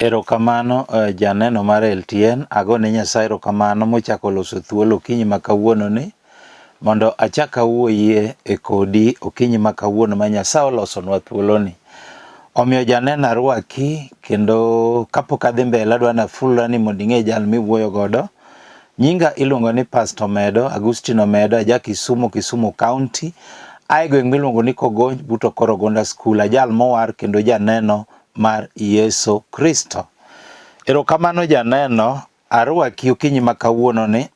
Erokamano eh, janeno mar LTN, agone Nyasaye erokamano mochako loso thuolo okinyi ma kawuononi mondo achak awuoyie e kodi okinyi ma kawuono ma Nyasaye olosonwa thuoloni. Omiyo janeno arwaki kendo kapok adhi mbele adwa nafulra ni mondo ing'e jal miwuoyo godo. Nyinga iluongo ni Pastor Omedo, Agustino Omedo, aja Kisumu, Kisumu County. Ae gweng' miluongo ni Kogonj but Okoro Gonda School, ajal mowar kendo janeno mar Yesu Kristo. Erokamano janeno, arwaki okinyi ma kawuono ni.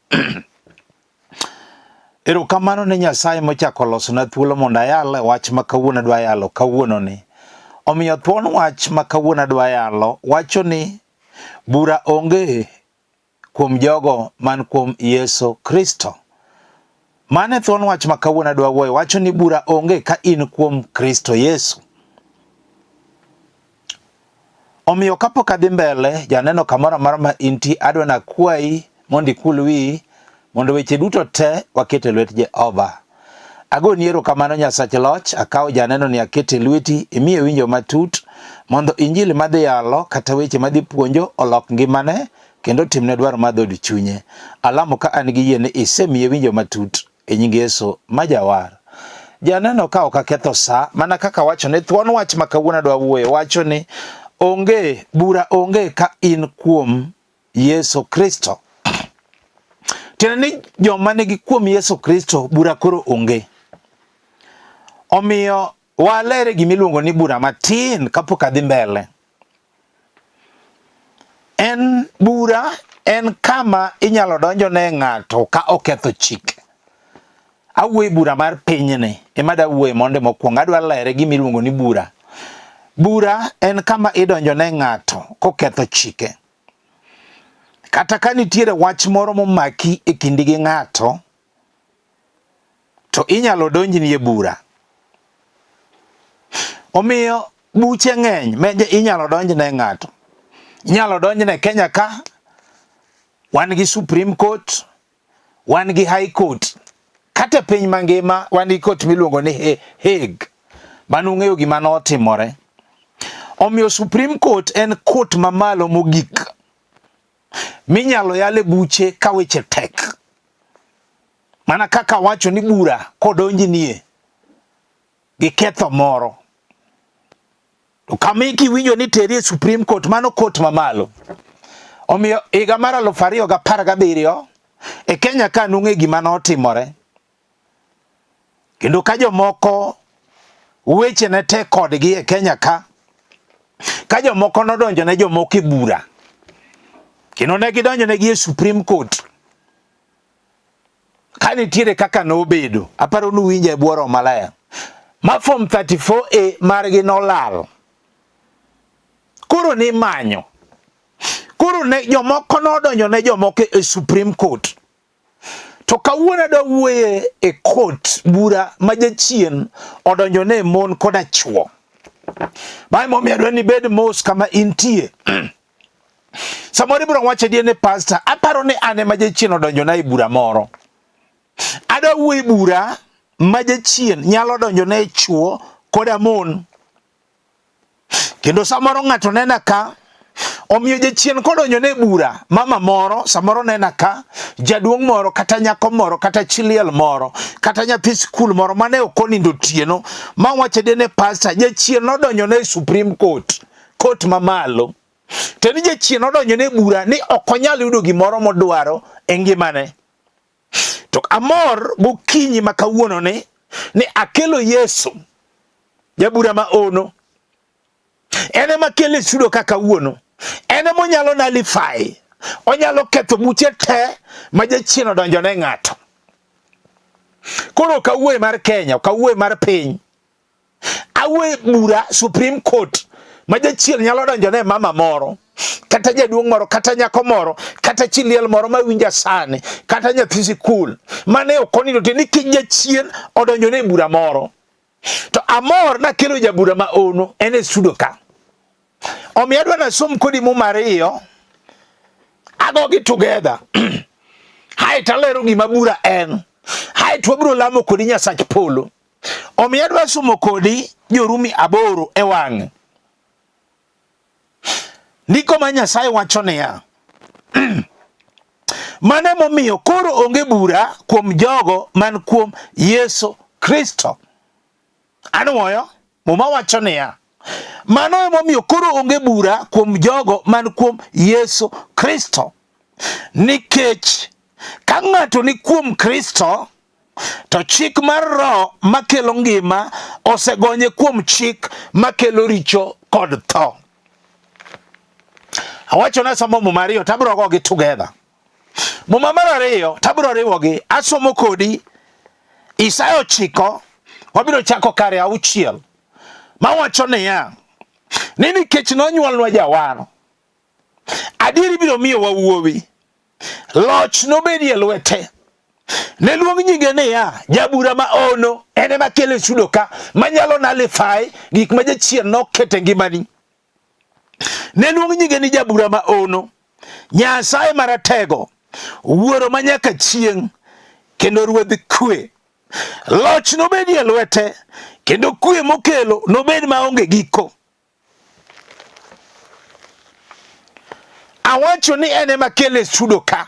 Erokamano ne Nyasaye mochako losona thuolo mondo ayal e wach ma kawuono adwa yalo kawuono ni. Omiyo thuon wach ma kawuono adwa yalo wacho ni bura onge kuom jogo man kuom Yesu Kristo. Mano e thuon wach ma kawuono adwa wuoyo, wacho ni bura onge ka in kuom Kristo Yesu. Omiyo kapok adhi mbele, janeno kamoro amora ma intie, adwa nakwayi mondo ikul wiyi mondo weche duto te waket e lwet Jehova. Agoni erokamano Nyasach loch, akawo janeno ni akete e lweti, imiye winjo matut mondo injili madhi yalo kata weche madhi puonjo olok ngimane kendo otimne dwaro mar dhood chunye. Alamo ka an gi yie ni isemiye winjo matut e nying Yesu ma jawar. Janeno ka ok aketho sa, mana kaka wacho ni thuon wach ma kawuono adwa wuoyo wacho ni onge bura onge ka in kuom Yesu Kristo. Tiende ni joma nigi kuom Yesu Kristo bura koro onge. Omiyo walere gima iluongo ni bura matin kapok adhi mbele. En bura en kama inyalo donjone ng'ato ka oketho chik. Awuoyo e bura mar pinyni ema da wuoye mondo mokwongo adwa lere gima iluongo ni bura. Bura en kama idonjone ng'ato koketho chike. Kata ka nitiere wach moro momaki e kindi gi ng'ato, to inyalo donjni e bura. Omiyo buche ng'eny ma inyalo donjne ng'ato. Inyalo donjne Kenya ka, wan gi Supreme Court, wan gi High Court, kata e piny mangima wan gi court miluongo ni Hague. Mano ung'eyo gima notimore. Omiyo Supreme Court en court mamalo mogik minyalo yale buche ka weche tek. Mana kaka wacho ni bura kodonjnie gi ketho moro to kama ikiwinjo ni teri e Supreme Court, mano court mamalo. Omiyo higa mar 2017 e Kenya ka nung'e gima notimore kendo ka jomoko weche ne tek kodgi e Kenya ka, ka jomoko nodonjo ne jomoko e bura kendo ne gidonjo negi e Supreme Court ka nitiere kaka nobedo, aparo ni uwinja e bwo Roho Maler, ma form 34A margi nolal. Koro nimanyo. Koro ne jomoko nodonjo ne jomoko e Supreme Court. To kawuono adwa wuoye e court bura ma jachien odonjo ne mon koda chwo. Mae momiyo adwa ni ibed mos kama intie. Samoro ibiro wacho adier ni pastor, aparo ni an ema jachien odonjona e bura moro. Adwa wuoyo e bura ma jachien nyalo donjone chwo koda mon. Kendo samoro ng'ato nena ka omiyo jachien kodonjo ne bura mama moro samoro nena ka jaduong' moro kata nyako moro kata chi liel moro kata nyathi skul moro mane ok onindo otieno ma wacho ne pastor jachien nodonjo ne Supreme Court court mamalo to ni jachien odonjo ne bura ni ok onyal yudo gimoro modwaro e ngimane to amor gokinyi ma kawuono ni ni akelo Yesu jabura ma ono en ema kele sudo ka kawuono en ema onyalo nullify onyalo ketho buche te ma jachien odonjo ne ng'ato koro ok awuoye mar Kenya ok awuoye mar piny awuoye bura Supreme Court ma jachien nyalo donjo ne mama moro kata jaduong' moro kata nyako moro kata chi liel moro ma winja sani kata nyathi sikul mane ok onindo to ni kik jachien odonjo ne bura moro to amor nakelo jabura ma ono en e studio ka omiyo adwa nasom kodi muma ariyo agogi together hae talero gima bura en hae to wabiro lamo kodi Nyasach polo Omiyo adwa somo kodi Jorumi 8 e wang'e. Ndiko ma Nyasaye wacho niya, mano emomiyo koro onge bura kuom jogo man kuom Yesu Kristo. Anwoyo, Muma wacho niya, mano emomiyo koro onge bura kuom jogo man kuom Yesu Kristo. Nikech ka ng'ato ni kuom Kristo, to chik mar Roho makelo ngima osegonye kuom chik makelo richo kod tho. Awacho ni asomo Muma ariyo to abiro gogi together. Muma mar ariyo to abiro riwogi. Asomo kodi Isaya 9, wabiro chako kare 6, mawacho niya, ni nikech nonyuolnwa jawar, adier ibiro miyowa wuowi, loch nobedi e lwete. Ne luong nyinge niya, jabura ma ono, en ema kelo chudo ka, manyalo nullify gik ma jachien noketo e ngimani. Ne luong nyinge ni jabura ma ono, Nyasaye maratego, wuoro ma nyaka chieng', kendo ruodh kwe. Loch nobedi e lwete, kendo kwe mokelo nobed maonge giko. Awacho ni en ema kele sudo ka.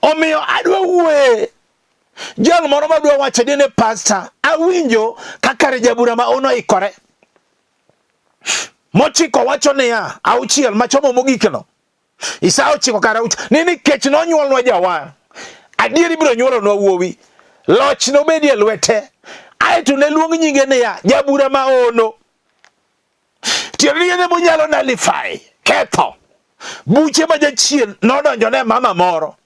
Omiyo adwa wuoye jal moro madwa wacho ni ne pasta, awinjo kaka jabura ma ono ikore. Mochiko wacho niya, 6 machomo mogikno. Isaya 9 kar 6 ni nikech nonyuolnwa jawar, adier ibiro nyuolonwa wuowi, loch nobedi e lwete, aeto ne luong nyinge niya, jabura ma ono. Tiende ni en ema onyalo nullify ketho buche ma jachien nodonjo ne mama moro,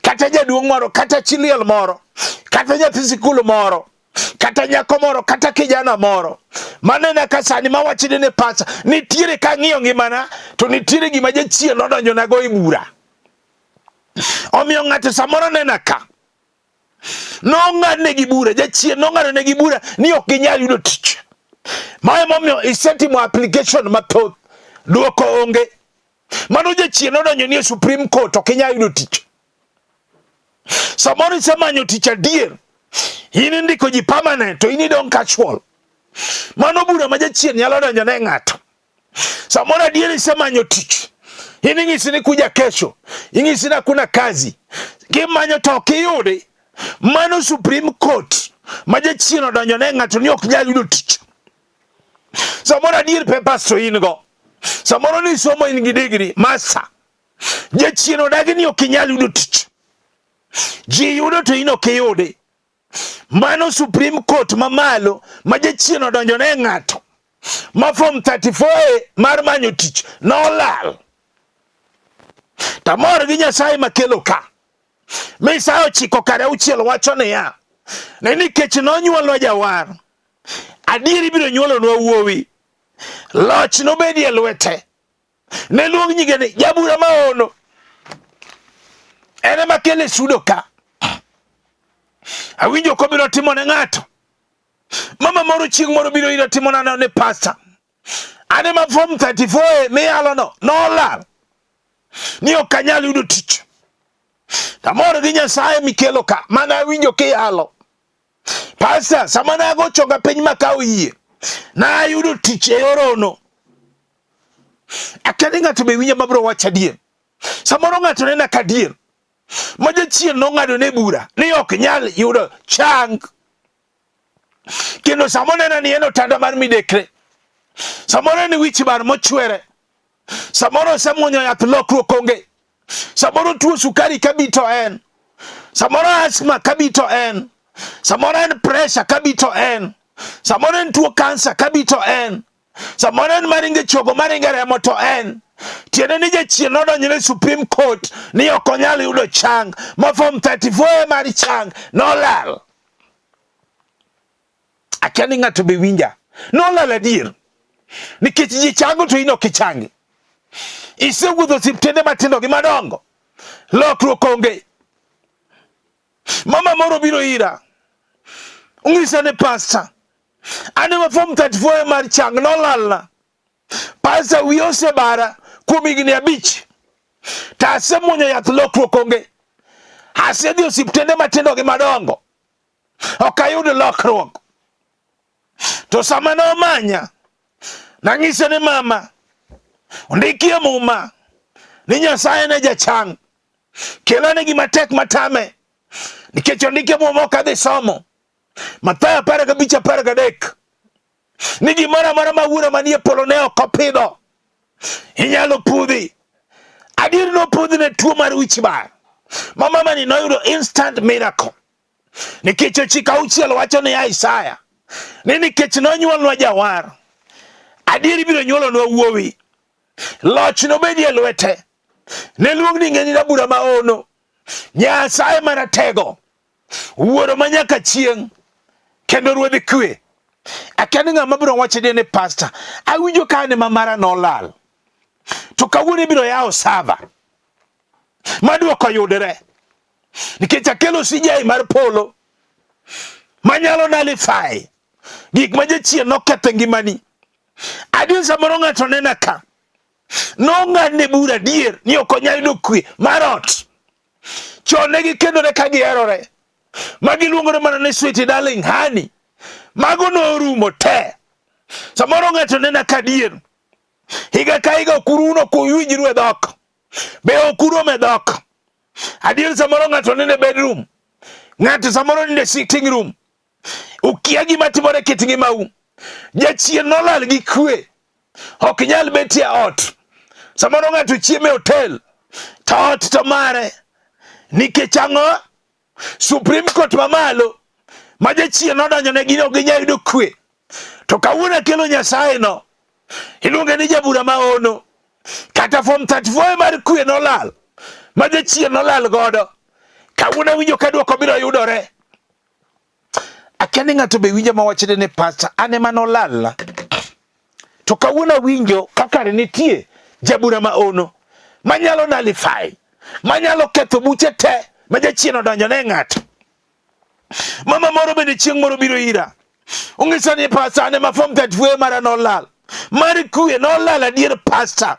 kata jaduong' moro, kata chi liel moro, kata nyathi sikul moro, kata nyako moro, kata kijana moro. Manena ka sani mawachni ni pacha nitiere ka ng'iyo ngimana to nitiere gima jachien nodonjonago e bura. Omiyo ng'ato samoro nena ka nong'adnegi bura, jachien nong'adonegi bura ni ok ginyal yudo tich. Ma emomiyo isetimo application mathoth, dwoko onge. Mano jachien nodonjo ni e Supreme Court ok inyal yudo tich. Samoro isemanyo tich adier, in indiko ji permanent to in idong' casual. Mano bura ma jachien nyalo donjo ne ng'ato. Samoro adier isemanyo tich, in ing'isi ni kuja kesho, ing'isi ni hakuna kazi, kimanyo to ok iyudi. Mano Supreme Court ma jachien odonjo ne ng'ato ni ok nyal yudo tich. Samoro adier papers to in go, samoro ni somo in gi degree master, jachien odagi ni ok inyal yudo tich. Ji yudo to in ok iyudi. Mano Supreme Court mamalo ma jachien odonjo ne ng'ato ma form 34A mar manyo tich nolal. Tamor gi Nyasaye makelo ka. Isaya 9 kar 6 wacho niya, ne nikech nonyuolwa jawar, adier ibiro nyuolonwa wuowi, loch nobedi e lwete. Ne luong nyinge ni jabura maono, en ema kele sudo ka. Awinjo kobiro timo ne ng'ato. Mama moro chieng' moro biro ira timo nano ne pasta. An ema form 34 miyalo no nolal. Ni ok anyal yudo tich. Tamor gi Nyasaye mikelo ka, mana awinjo kiyalo. Pasta, sama nago chonga piny makawo yie, nayudo tich e yorono. Akia ni ng'ato be winja mabiro wacho adier. Samoro ng'ato nena ka adier. Ma jachien nong'ado ne bura ni ok nyal yudo chang. Kendo samo nena ni en otanda mar midekre. Samoro en wich bar mochwere. Samoro osemuonyo yath lokruok onge. Samoro tuo sukari kabito en. Samoro asthma kabito en. Samoro en pressure kabito en. Samoro en tuo kansa kabito en. Samoro en maringe chogo maringe remo to en. Tiende ni jachien nodonjore Supreme Court ni ok onyal yudo chang ma form 34 mar chang nolal. Akia ni ng'ato be winja. Nolal adier. Nikech ji chango to in ok ichangi. Isewuotho osiptende matindo gi madongo. Lokruok onge. Mama moro biro ira. Ong'isa ni pasta, an ema form 34 mar chang nolalna. Pasta wiya osebara kuom higni 5. To asemuonyo yath lokruok onge. Asedhi osiptende matindo gi madongo. Ok ayud lokruok. To sama nomanya, nang'ise ni mama, Ondikie Muma ni Nyasaye ne jachang. Kelane gima tek matame. Nikech ondikie Muma ok adhi somo. Mathayo 15:13 ni gimoro amora ma Wuora manie polo ne ok opidho inyalo pudhi. Adier nopudhi ne tuo mar wich bar ma mamani noyudo instant miracle nikech ochiko auchiel wacho niya Isaya ni nikech nonyuolnwa jawar, adier ibiro nyuolonwa wuowi, loch nobedi e lwete, ne luong ni ng'eni rabura maono, Nyasaye maratego, Wuoro ma nyaka chieng' kendo ruodh kwe. Akia ni ng'ama biro wacho ni pasta, awinjo ka an ema mara nolal. To kawuono ibiro yawo sava ma dwoko yudre nikech akelo CJ mar polo manyalo nullify gik ma jachien noketho e ngimani. Adier samoro ng'ato nena ka nong'adne bura adier ni ok onyal yudo kwe mar ot. Chon ne gikendore ka giherore, ma giluongore mana ni sweet darling honey. Mago norumo te. Samoro ng'ato nena ka adier higa ka higa ok uruno ok uwinjru e dhok, be ok urom e dhok. Adier samoro ng'ato nindo e bedroom, ng'ato samoro nindo e sitting room, ukia gima timore e kit ngimau. Jachien nolal gi kwe, ok nyal betie ot. Samoro ng'ato chiemo e hotel to ot to mare nikech ang'o? Supreme Court mamalo ma jachien nodonjo ne gin ok ginyal yudo kwe. To kawuono akelo Nyasaye no, iluonge ni jabura maono. Kata form 34 mar kwe nolal ma jachien nolal godo. Kawuono awinjo ka dwoko biro yudore. Akia ni ng'ato be winjo mawachne ni pasta an ema nolalna. To kawuono awinjo ka kare nitie jabura ma ono manyalo nullify, manyalo ketho buche te ma jachien odonjo ne ng'ato. Mama moro bende chieng' moro biro ira. Ong'isa ni pasta an ema form 34 mara nolal. Mar kwe nolal adier pasta.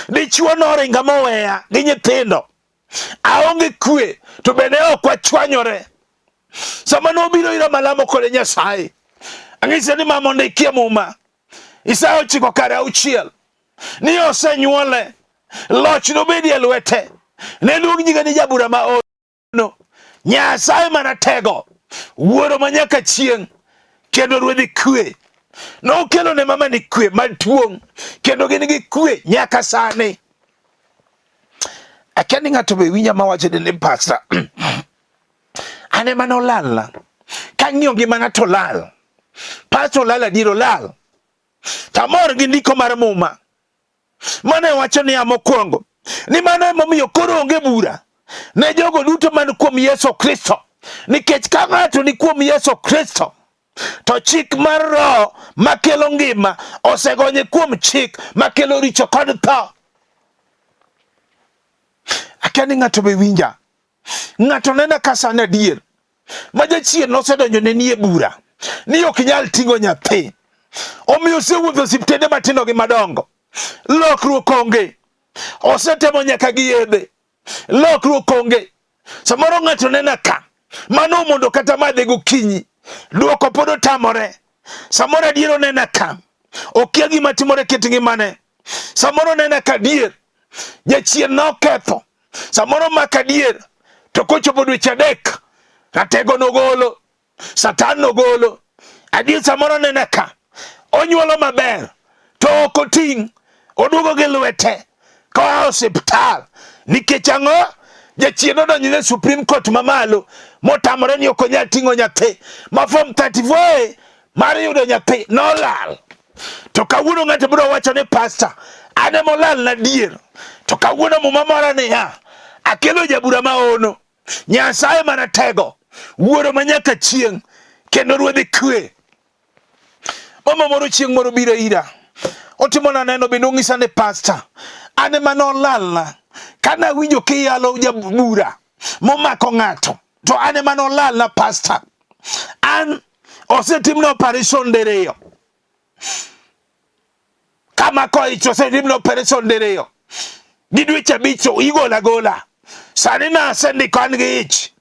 Dichuo noringa moweya gi nyithindo. Aonge kwe to bende ok wachwanyore. Sama nobiro ira malamo kode Nyasaye, ang'ise ni mama ondikie Muma Isaya ochiko kare auchiel ni osenyuole, loch nobedi e lwete, ne luong nyinge ni jabura ma ono, Nyasaye maratego, wuoro ma nyaka chieng', kendo ruodhi kwe. Nokelo ne mama ni kwe maduong', kendo gin gi kwe nyaka sani. Akia ni ng'ato be winja mawacho ni pasta an ema nolalna kang'iyo ngimana to lal pasto olal adier olal tamor gi ndiko mar muma mane wacho niya mokwongo ni mano emomiyo koro onge bura ne jogo duto man kuom Yesu Kristo nikech ka ng'ato ni kuom Yesu Kristo to chik mar roho makelo ngima osegonye kuom chik makelo richo kod tho. Akia ni ng'ato be winja. Ng'ato nena ka sani adier ma jachien nosedonjo ne nie bura ni ok nyal ting'o nyathi, omiyo osewuotho osiptende matindo gi madongo, lokruok onge, osetemo nyaka gi yedhe, lokruok onge. Samoro ng'ato nena ka mano mondo kata madhe gokinyi, duoko pod otamore. Samoro adier onena ka okia gima timore kit ngimane. Samoro onena ka adier jachien noketho samoro mak adier to kochopo dweche adek ratego nogolo satan nogolo adier samoro nene ka onyuolo maber to ok oting' oduogo gi lwete koa osiptal nikech ang'o jachien odonjo ne Supreme Court mamalo motamore ni ok onyal ting'o nyathi ma form 34 mar yudo nyathi nolal To kawuono ng'ato biro wacho ni pasta, an ema olalna adier. To kawuono muma mora niya, akelo jabura maono, Nyasaye maratego, wuoro ma nyaka chieng', kendo ruodhi kwe. Mama moro chieng' moro biro ira, otimona neno bende ong'isa ni pasta, an ema nolalna. Kane awinjo kiyalo jabura momako ng'ato, to an ema nolalna pasta. An osetimna operation diriyo kama koich osetimna operation diriyo gi dweche abich to igolo agola sani nasendiko an gi ich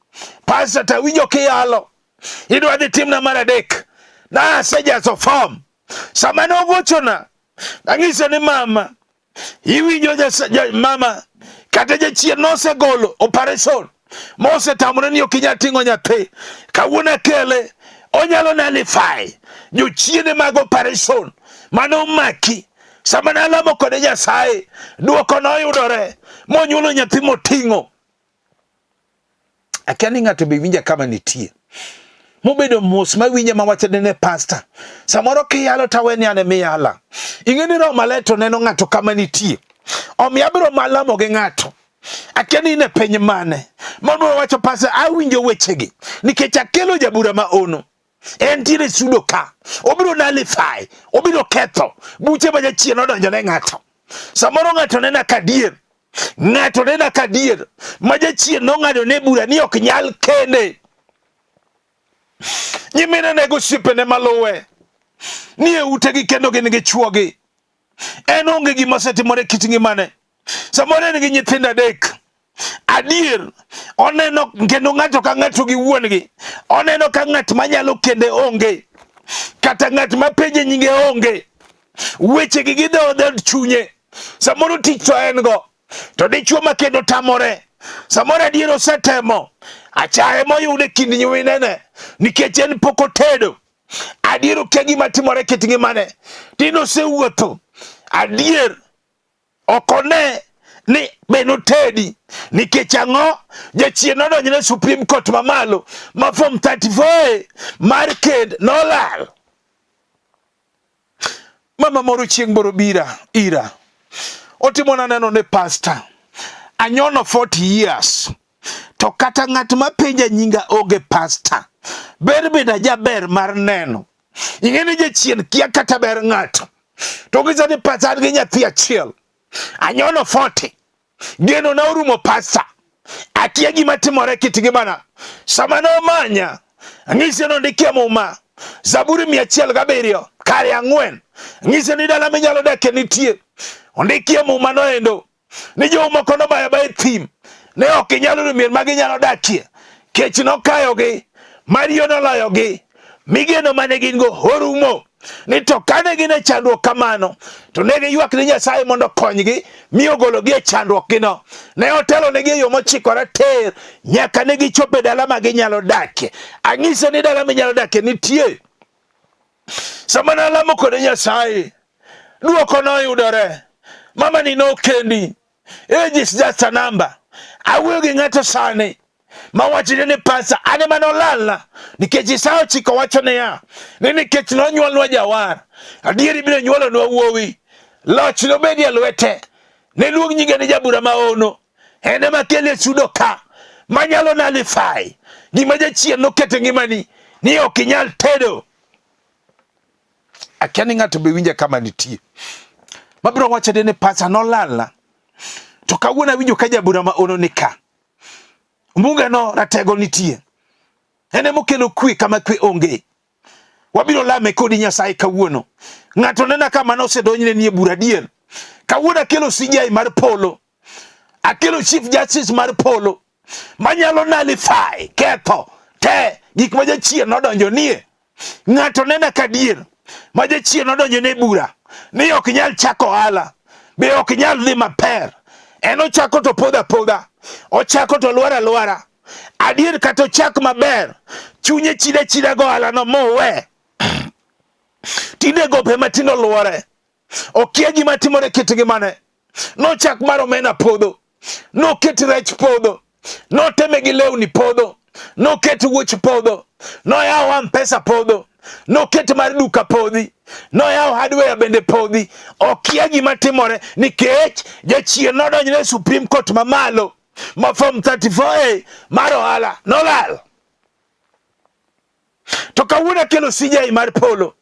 pasta to awinjo kiyalo idwa dhi timna mar adek nasejaso form sama nogochona ang'ise ni mama. Iwinjo mama kata jachien nosegolo operation mosetamore ni ok inyal ting'o nyathi. Kawuono akele onyalo nullify jochiende mag operation mane omaki sama nalamo kode Nyasaye, dwoko noyudore monyuolo nyathi moting'o. Akia ni ng'ato be winja kama nitie. Mobedo mos mawinja mawacho ne pasta. Samoro kiyalo tawe ni an emiyala. Ing'e ni Roho Maler to neno ng'ato kama nitie. Omiyo abiro malamo gi ng'ato. Akia ni in e piny mane. Mabiro wacho pasta awinjo wechegi nikech akelo jabura ma ono. Entiere sudo ka. Obiro nullify, obiro ketho buche ma jachien odonjo ne ng'ato. Samoro ng'ato nena ka dier. Ng'ato nena ka dier ma jachien nong'ado ne bura ni ok nyal kende. Nyimine gi osiepene maluwe ni e utegi kendo gin gi chwogi. En onge gima osetimore e kit ngimane. Samoro en gi nyithindo adek. Adier, oneno kendo ng'ato ka ng'ato gi wuon-gi. Oneno ka ng'at manyalo kende onge. Kata ng'at ma penje nyinge onge. Wechegi gidho dhood chunye. Samoro tich to en go. To dichwo ma kendo tamore. Samoro adier osetemo. Achaye moyudo e kind nyiminene nikech en pok otedo. Adier okia gima timore e kit ngimane. Tinde osewuotho. Adier ok one ni be notedi nikech ang'o jachien nodonjo ne Supreme Court mamalo ma form 34A mar kend nolal. Mama moro chieng' moro bira ira otimona neno ni pasta anyono 40 years to kata ng'at ma penja nyinga onge pasta ber bende ajaber mar neno ing'e ni jachien kia kata ber ng'ato to gisa ni pasta an gi nyathi achiel anyono 40 geno na orumo pasta akia gima timore kit ngimana sama nomanya ang'ise nondikie muma Zaburi 107 kare 4 ng'ise ni dala minyalo dakie nitie ondikie muma noendo ni jomoko nobayo abaya e thim ne ok ginyal yudo mier ma ginyalo dakie kech nokayogi mariyo noloyogi mi geno mane gin go orumo ni to kane gin e chandruok kamano to ne giywak ni Nyasaye mondo okonygi mi ogologi e chandruokgino ne otelonegi e yo mochikore tir nyaka ne gichopo e dala ma ginyalo dakie anyise ni dala minyalo dakie nitie Sama nalamo kode Nyasaye, dwoko noyudore. Mama ni nokendi. Age is just a number. Awuoyo gi ng'ato sani mawachone ni pasa an ema nolalna nikech Isaya ochiko wacho niya ni nikech nonyuolnwa jawar adier ibiro nyuolonwa wuowi loch nobedi e lwete ne luong nyinge ni jabura maono en ema kele sudo ka manyalo nullify gima jachien noketo e ngimani ni ok inyal tedo. Akia ni ng'ato be winja kama nitie. Mabiro wacho ni pacha nolalna. To kawuono awinjo ka jabura ma ono ni ka. Mbunge no ratego nitie. En ema okelo kwe kama kwe onge. Wabiro lame kodi Nyasaye kawuono. Ng'ato nena ka mano osedonjne nie bura adier. Kawuono akelo CJ mar polo. Akelo Chief Justice mar polo manyalo nullify ketho te gik ma jachien nodonjo nie. Ng'ato nena ka adier ma jachien nodonjo ne bura ni ok nyal chako ohala be ok nyal dhi maber. En ochako to podho apodha, ochako to lwar alwara. Adier kata ochak maber, chunye chida chida go ohalano mowe. Tinde gope matindo luore. Okia gima timore kit ngimane. Nochak mar omena podho, noket rech podho, noteme gi lewni podho, noket wuoch podho, noyawo mpesa podho, noket mar duka podhi, noyawo hardware bende podhi. Okia gima timore nikech jachien nodonjne e Supreme Court mamalo ma form 34A mar ohala nolal. To kawuono akelo CJ mar polo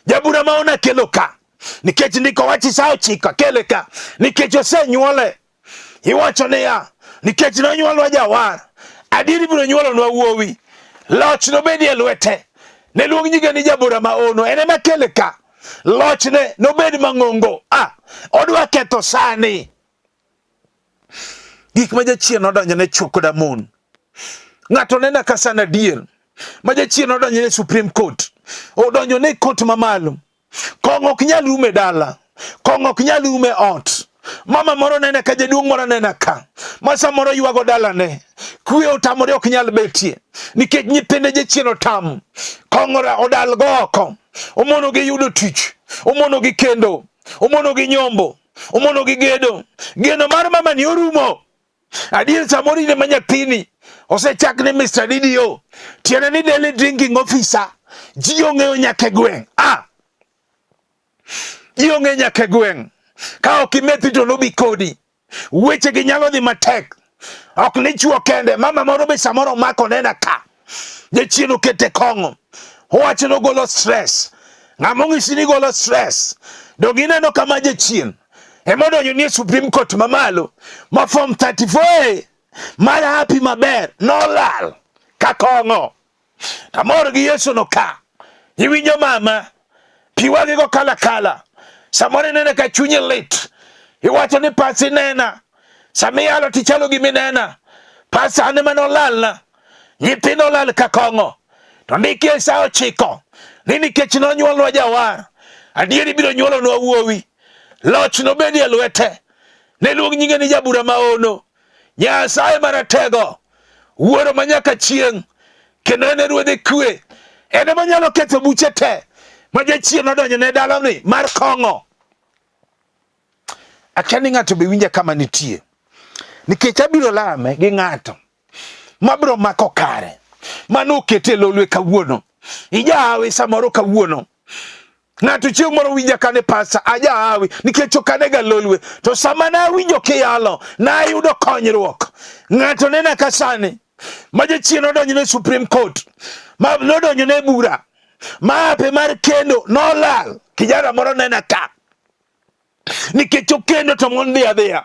Jabura ma ona kelo ka nikech ndiko wach sa ochiko akele ka nikech osenyuole. Iwacho niya, nikech nonyuolwa jawar, adier ibiro nyuolonwa wuowi, loch nobedi e lwete. Ne luong nyinge ni jabura ma ono, en ema kele ka. Lochne nobed mang'ongo. Ah, odwa ketho sani. Gik ma jachien nodonjo ne chwo koda mon. Ng'ato nena ka sana adier ma jachien nodonjo ne Supreme Court, odonjo ne court mamalo. Kong'o ok nyal rumo e dala, kong'o ok nyal rumo e ot. Mama moro nena ka, jaduong' moro nena ka, ma samoro ywago dalane, kwe otamore ok nyal betie nikech nyithinde jachien otam, kong'o odal go oko, omono gi yudo tich, omono gi kendo, omono gi nyombo, omono gi gedo. Geno mar mama ni orumo. Adier samoro in ema nyathini osechak ni Mr. DDO, tiende ni daily drinking officer, ji ong'eyo nyaka e gweng'. Ah, ji ong'eyo nyaka e gweng'. Ka ok imethi to nobi kodi. Weche gi nyalo dhi matek. Ok ni chuo kende, mama moro be samoro omako nena ka. Jachien okete kong'o. Owacho ni ogolo stress. Ng'ama ong'isi ni golo stress. Donge ineno kama jachien ema odonjo ni e Supreme Court mamalo ma form 34A mar happy maber nolal ka kong'o. Amor gi Yesu no ka. Iwinjo mama, pi wang'i go kala kala. Samoro inene ka chunyi lit. Iwacho ni pasi nena. Sama iyalo tichalo gima inena. Pasa an ema nolalna. Nyithindo olal ka kong'o. To ndiki e sa 9 ni nikech nonyuolnwa jawar. Adieri biro nyuolonwa wuowi. Loch nobedi e lwete. Ne luong nyinge ni jabura maono. Nyasaye maratego, Wuoro ma nyaka chieng', kendo en e Ruodhe kwe. En ema nyalo ketho buche te ma jachien odonjo ne dalani mar kong'o. Akia ni ng'ato be winja kama nitie, nikech abiro lame gi ng'ato mabiro mako kare mano okete e lolwe kawuono. Ijahawi samoro kawuono ng'ato chieng' moro winja kane pasa ajahawi nikech ok anega lolwe to sama nawinjo kiyalo nayudo konyruok ng'ato nena ka sani ma jachien odonjo ne Supreme Court ma nodonjo ne bura ma ape mar kendo nolal kijana moro nena ka nikech okendo to mon dhi adhiya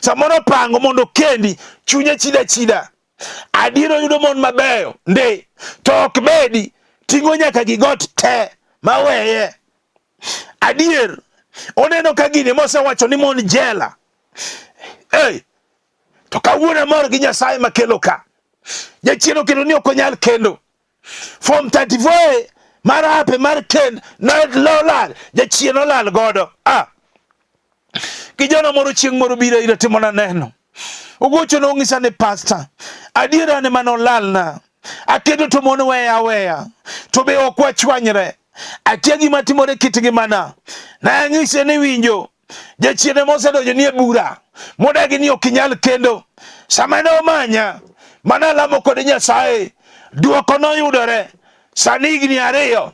samoro opango mondo okendi chunye chida chida adier oyudo mon mabeyo ndi to ok bedi ting'o nyaka gi got te maweye adier oneno ka gini mosewacho ni mon jela hey, to kawuono amor gi Nyasaye makelo ka jachien okelo ni ok onyal kendo form 34 mar ape mar kend nolal jachien olal godo ah kijana moro chieng' moro biro ira timona neno ogocho nong'isa ni pasta adiera ne mane olalna akedo to mon weya aweya to be ok wachwanyre akia gima timore kit ngimana nang'ise ni winjo Jachien ema osedonjo ni e bura modagi ni ok inyal kendo. Sama ne omanya mana alamo kod Nyasaye, dwoko noyudore. Sani higni 2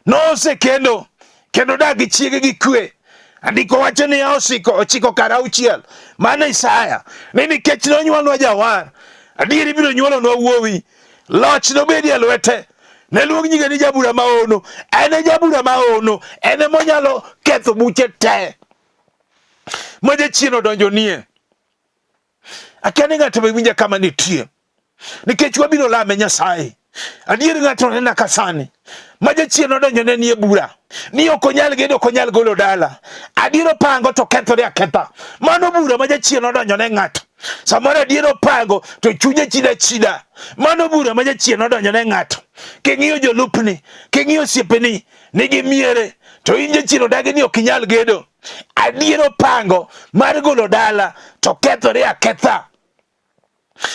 nosekendo kendo dak gi chiege gi kwe. Andiko wacho niya osiko ochiko kar 6 mano Isaya ni nikech nonyuolnwa jawar, adier ibiro nyuolonwa wuowi, loch nobedi e lwete. Ne luong nyinge ni jabura maono, en e jabura maono, en ema onyalo ketho buche te ma jachien odonjo nie. Akia ni ng'ato be winja kama nitie, nikech wabiro lame Nyasaye. Adier ng'ato nena ka sani ma jachien odonjo ne nie bura ni ok onyal gedo, ok onyal golo dala. Adier opango to kethore aketha. Mano bura ma jachien odonjo ne ng'ato. Samoro adier opango to chunye chida chida. Mano bura ma jachien odonjo ne ng'ato. King'iyo jolupni, king'iyo osiepeni, nigi miere, to in jachien odagi ni ok inyal gedo. Adier opango mar golo dala to kethore aketha.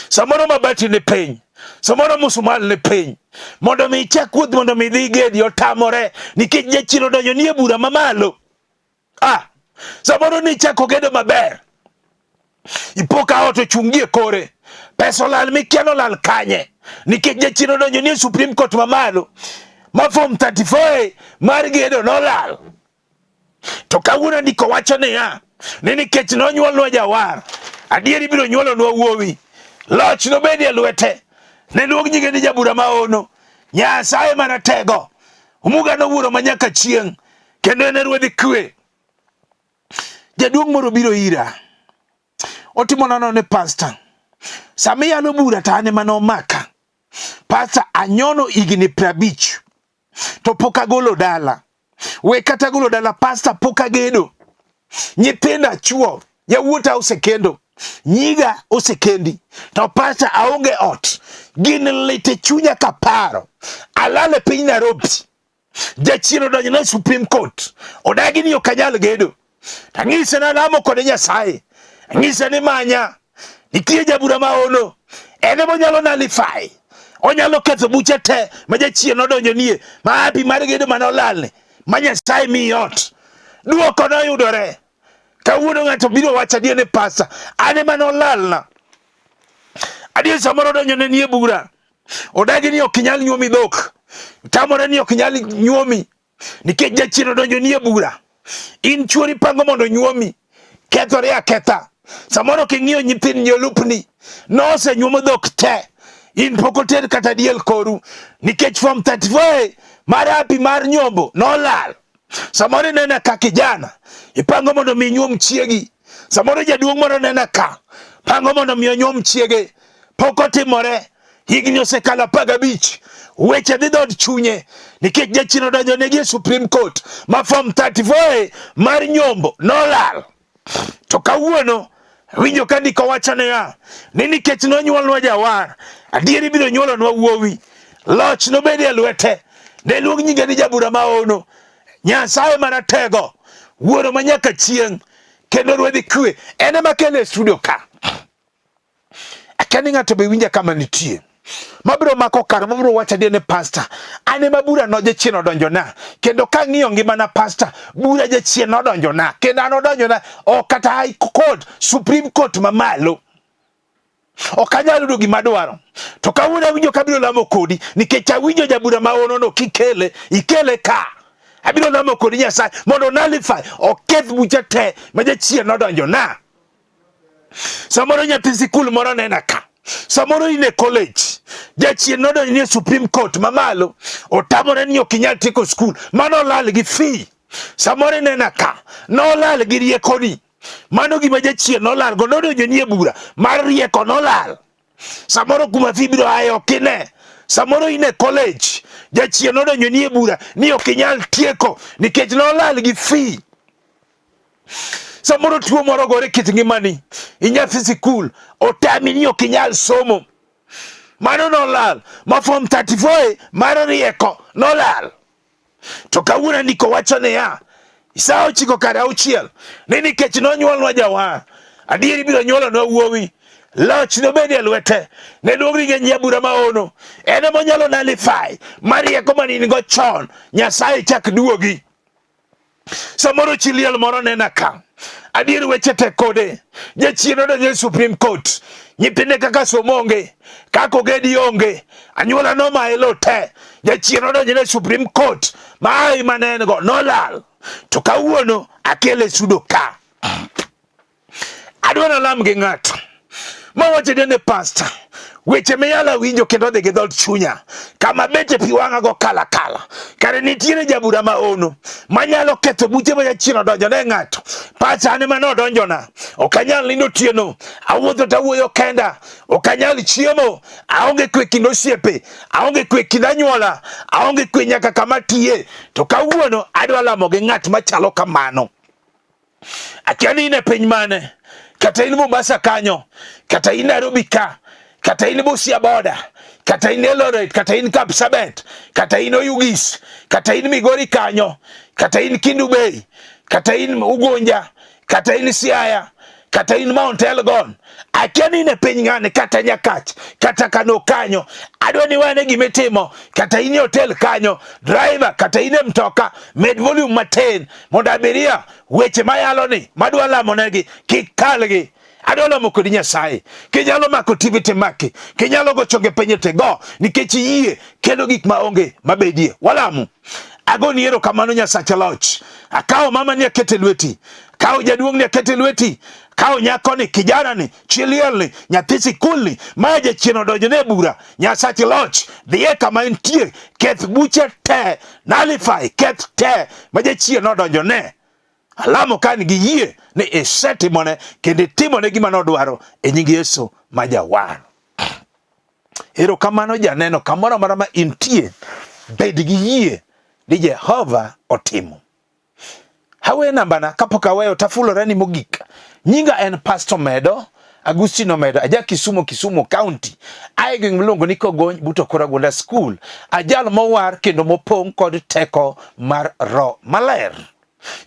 Samoro mabati ni piny, samoro musmal ni piny. Mondo mi ichak wuoth mondo mi idhi gedi otamore nikech jachien odonjo ni e bura mamalo. Ah, samoro ni ichako gedo maber, ipo ka ot ochung' gi e kore, pesa olal mikia nolal kanye nikech jachien odonjo ni e Supreme Court mamalo ma form 34A mar gedo nolal. To kawuono ndiko wacho niya, ni nikech nonyuolnwa jawar, adier ibiro nyuolonwa wuowi, loch nobedi e lwete, ne luong nyinge ni jabura maono, Nyasaye maratego, omuga nowuoro ma nyaka chieng', kendo en e ruodh kwe. Jaduong' moro biro ira, otimo nano ni pasta, sama iyalo bura to an ema nomaka. Pasta anyono higni 50 to pok agolo dala. We kata golo dala pasta pok agedo. Nyithinda chuo, yawuota osekendo, nyiga osekendi, to pasta aonge ot. Gin lit e chunya kaparo. Alal e piny Nairobi. Jachien odonjo ne Supreme Court. Odagi ni ok anyal gedo. Tang'ise nalamo kode Nyasaye. Ang'ise ni manya. Nitie jabura ma ono. En ema onyalo nullify. Onyalo ketho buche te ma jachien nodonjo nie. Ma hapi mar gedo mane olalne. Ma Nyasaye miyi ot. Duoko noyudore. Kawuono ng'ato biro wacho adier ni pasa. An ema nolalna. Adier samoro odonjo ne nie bura. Odagi ni ok inyal nyuomi dhok. Tamore ni ok inyal nyuomi. Nikech jachien odonjo ni e bura. In chuori pango mondo onyuomi. Kethore aketha. Samoro king'iyo nyithind jolupni nosenyuomo dhok te. In pok oter kata diel koru. Nikech form 34 mar hapi mar nyombo nolal. Samoro inena ka kijana ipango mondo mi inyuom chiegi. Samoro jaduong' moro nena ka pango mondo mi onyuom chiege. Pok otimore. Higni osekalo 15. Weche dhi dhood chunye nikech jachien odonjo negi e Supreme Court ma form 34 mar nyombo nolal. To kawuono winjo ka ndiko wacho niya ni nikech nonyuolnwa jawar, adier ibiro nyuolonwa wuowi, loch nobedi e lwete, ne luong nyinge ni jabura maono, Nyasaye maratego, wuoro ma nyaka chieng', kendo ruodhi kwe. En ema kele e studio ka. Akia ni ng'ato be winja kama nitie. Mabiro mako kar mabiro wacho adier ni pasta, an ema bura no jachien odonjona, kendo kang'iyo ngimana pasta, bura jachien nodonjona, kendo an odonjona ok kata high court, supreme court mamalo. Ok anyal yudo gima adwaro. To kawuono awinjo kabiro lamo kodi, nikech awinjo jabura ma onono kikele, ikele ka. Abiro lamo kodi Nyasaye mondo nullify, oketh buche te ma jachien nodonjona. Samoro nyathi sikul moro nena ka. Samoro in e college. Jachien nodonjo ni e Supreme Court mamalo. Otamore ni ok inyal tieko skul. Mano olal gi fee. Samoro inena ka. Nolal gi riekoni. Mano gima jachien nolal go. Nodonjo ni e bura mar rieko nolal. Samoro kuma fee biro aye ok ine. Samoro in e college. Jachien nodonjo ni e bura ni ok inyal tieko nikech nolal gi fee. Samoro tuo moro gore kit ngimani, inyathi sikul, otami ni ok inyal somo. Mano nolal, ma form 34 mar rieko nolal. To kawuono ndiko wacho niya, sa 9:15, ni nikech nonyuolnwa jawar, adier ibiro nyuolonwa wuowi, loch nobed e lwete, ne luong ringe nyabura maono, en ema onyalo nullify mar rieko mane in go chon, Nyasaye chak duogi. Samoro chi liel moro nena ka. Adier weche tek kode. Jachien odonjo e Supreme Court. Nyithinde kaka somo onge, kaka ogedi onge, anyuola nomaye lo te. Jachien odonjo e Supreme Court ma ai mane en go nolal. To kawuono akele sudo ka. Adwa nalam gi ng'ato mawacho ni pasta weche miyalo winjo kendo dhi gi dhood chunya kama bete pi wang'a go kala kala kare nitiere jabura ma ono manyalo ketho buche ma jachien odonjo ne ng'ato pacha an ema nodonjona ok anyal nindo otieno awuotho to awuoyo kenda ok anyal chiemo aonge kwe kind osiepe aonge kwe kind anyuola aonge kwe nyaka kama tiye to kawuono adwa lamo gi ng'at machalo kamano. Akia ni in e piny mane, kata in Mombasa kanyo, kata in Nairobi ka, kata in Busia boda, kata in Eldoret, kata in Kapsabet, kata in Oyugis, kata in Migori kanyo, kata in Kendu Bay, kata in Ugunja, kata in Siaya, kata in Mount Elgon. Akia ni in e piny ng'ane, kata Nyakach, kata Kano kanyo. Adwa ni wane gima itimo, kata in e hotel kanyo, driver, kata in e mtoka, med volume matin mondo abiria weche mayalo ni madwa lamo negi kik kalgi. Adwa lamo kodi Nyasaye. Kinyalo mako TV timaki, kinyalo go chonge piny to go, nikech iyie kelo gik ma onge mabedie. Walamu. Agoni erokamano Nyasacha loch. Akawo mama ni akete lweti. Kawo jaduong' ni akete lweti. Kawo nyako ni, kijana ni, chi liel ni, nyathi sikul ni, ma jachien odonjo ne bura. Nyasach loch, dhiye kama entie, keth buche te, nullify, keth te ma jachien nodonjo ne. Alamo ka an gi yie ni isetimone kendo itimone gima nodwaro e nying Yesu ma jawar. Erokamano janeno kamoro amora ma intie, bed gi yie ni Jehova otimo. Aweyo nambana kapok aweyo tafulora ni mogik. Nyinga en Pastor Medo Agustino Medo, aja Kisumo, Kisumo County. Ae gweng' miluongo ni Kogony but Okora School. Ajal mowar kendo mopong' kod teko mar Roho Maler.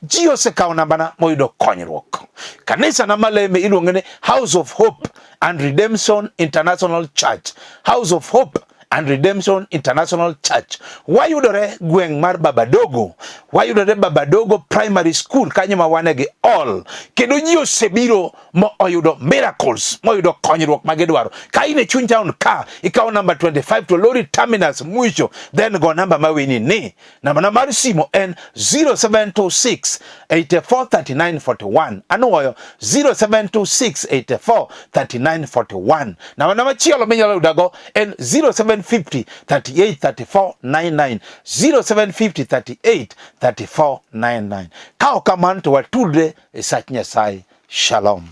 Ji osekawo nambana moyudo konyruok. Kanisa na maleme iluongo ni House of Hope and Redemption International Church. House of Hope and Redemption International Church. Wayudore gweng' mar Babadogo. Wayudore Babadogo Primary School kanyo ma wane gi all. Kendo ji osebiro mo oyudo miracles, moyudo konyruok ma gidwaro. Ka in e chuny town ka, ikawo namba 25 to lori terminus mwisho, then go namba mawini ni. Nambana mar simo en 0726 84 39 41. Anuoyo 0726 84 39 41. Nambana machielo minyalo yudago en 0750 38 34 99. 0750 38 34 99. Ka ok kamano to watudre e sach Nyasaye. Shalom.